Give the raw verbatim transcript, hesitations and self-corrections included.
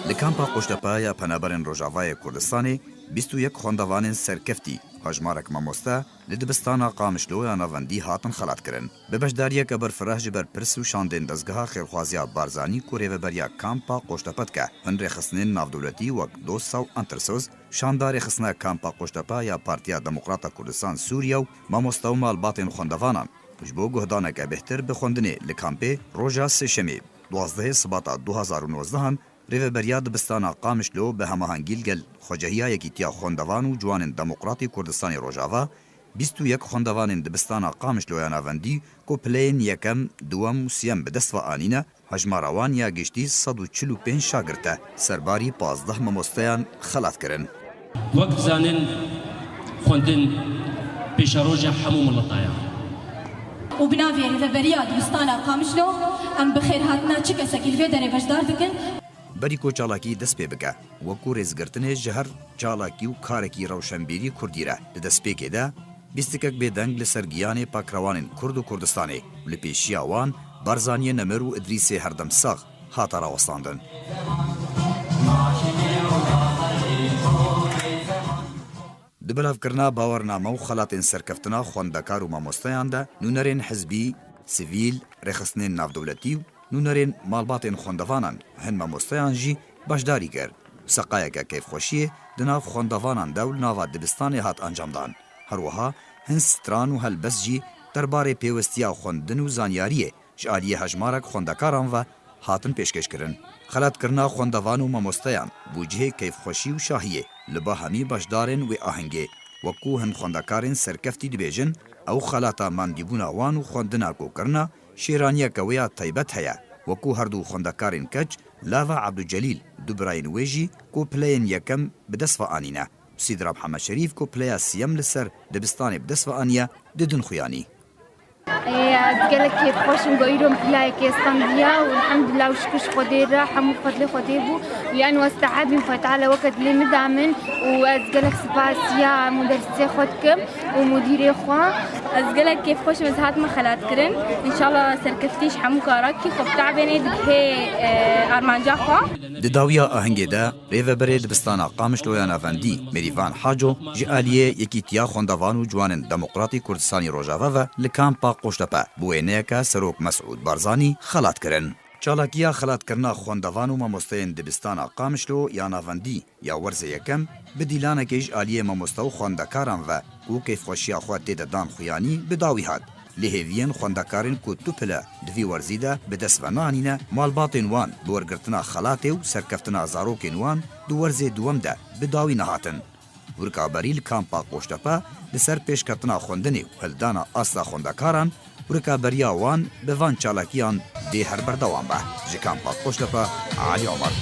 Li kampa Qoştepe ya Penaberên Rojavayê Kurdistanê bîst û yek xwendevanên serkeftî, hejmarek mamoste, li dibistana Qamişlo ya Navendî hatin xelatkirin. Bi beşdariyeke berfireh ji berpirs û şandên dezgeha xêrxwaziya Barzanî ku rêveberiya kampa Qoştepe dike, hin rêxistinên navdewletî wek DOSA û Entersos, şanda rêxistina kampa Qoştepe ya Partiya Demokrata Kurdistan Sûriye û mamoste û malbatên xwendevanan ji bo guhdaneke bêhtir bi xwendinê li kampê roja Sêşemê, duwazdehê Sibata du hazar û nozdehan, rêveberiya dibistana Qamişlo bi hemahengî li gel Xwecehiya Yekîtiya Xwendevan û Ciwanên Demokratî Kurdistanê Rojava, bîst û yek xwendevanên dibistana Qamişlo ya Navendî ku pileyên yekem, duwem û siyem bi dest ve anîne, hejmara wan ya giştî sed û çil û pênc şagirt e, serbarî pazdeh mamosteyan xelat kirin. Wek dizanin, xwendin pêşeroja hemû mileta ye. Û bi navê Rêveberiya Dibistana Qamişlo, em bi xêrhatina çi kesekî li vê derê beşdar dikin. Berî ku çalakî dest pê bike, wekû rêzgirtinê ji her çalakî û karekî rewşenbîrî kurdî re, di destpêkê de bîstikek bêdeng li ser giyanê pakrewanên Kurd û Kurdistanê û li pêşiya wan Barzaniyê Nemir û Idrîsê Herdem Sax hate rawestandin. Di belavkirina bawername û xelatên serkeftina xwendekar û mamosteyan de nûnerên hizbî, sivîl, rêxistinên navdewletî û nûnerên malbatên xwendevanan, hin mamosteyan jî beşdarî kir. Seqayeke keyfxweşiyê di nav xwendevanan de û li nava dibistanê hat encamdan. Her wiha hin stran û helbest jî derbarê pêwestiya xwendin û zanyariyê ji aliyê hejmarek xwendekaran ve hatin pêşkêşkirin. Xelatkirina xwendevan û mamosteyan bû cihê keyfxweşî û şahiyê li ba hemî beşdarên wê ahengê. Wekû hin xwendekarên serkeftî dibêjin, ew xelata mandîbûna wan û xwendina ku kirina, şêraniyeke wê ya taybet heye. Wekû her du xwendekarên keç, Lava Ebducelîl, du birayên wê jî ku pileyên yekem bi dest ve anîne, Sîdra Mihemed Şerîf ku pileya siyem li ser dibistanê bi dest ve aniye, didin xuyanî. Ê, ez gelek kêfxweş im ku îro min pilayekê standiya û elhamdulillah û şikir ji Xwedê re hemû fedlê Xwedê bû. Û yani westehebîm Xwedê Teala weke dilê min da min û ez gelek spasiya muderisê xwe dikim û mudîrê xwe. Ez gelek kêfxweş im ez hatime xelatkirin. Înşallah serkeftî ji hemû karakî xwe bitewbênê digihê, e, armanca xwe. Di dawiya ahengê de, Rêveberê dibistana Qamişlo ya Navendî, Mêrîvan Haco, ji aliyê Yekîtiya Xwendevan û Ciwanên Demokratî Kurdistanî Rojava ve li kampa Qoştepe bi wêneyeke Serok Mesûd Barzanî xelat kirin. Çalakiya xelatkirina xwendevan û mamosteyên dibistana Qamişlo ya Navendî ya werzê yekem bi dîlanekê ji aliyê mamoste û xwendekaran ve ku keyfxweşiya xwe tê de dan xuyanî bi dawî hat. Lê hêviyên xwendekarên ku tu pile di vî werzî de bi dest ve nanîne, malbatên wan bi wergirtina xelatê û serkeftina zarokên wan di werzê duwem de bi dawî nehatin. Rikaberî li kampa Qoştepe li ser pêşketina xwendinê û hildana asta xwendekaran û rikaberiya wan bi van çalakiyan dê her berdewam be. Ji kampa Qoştepe, Alî Omer.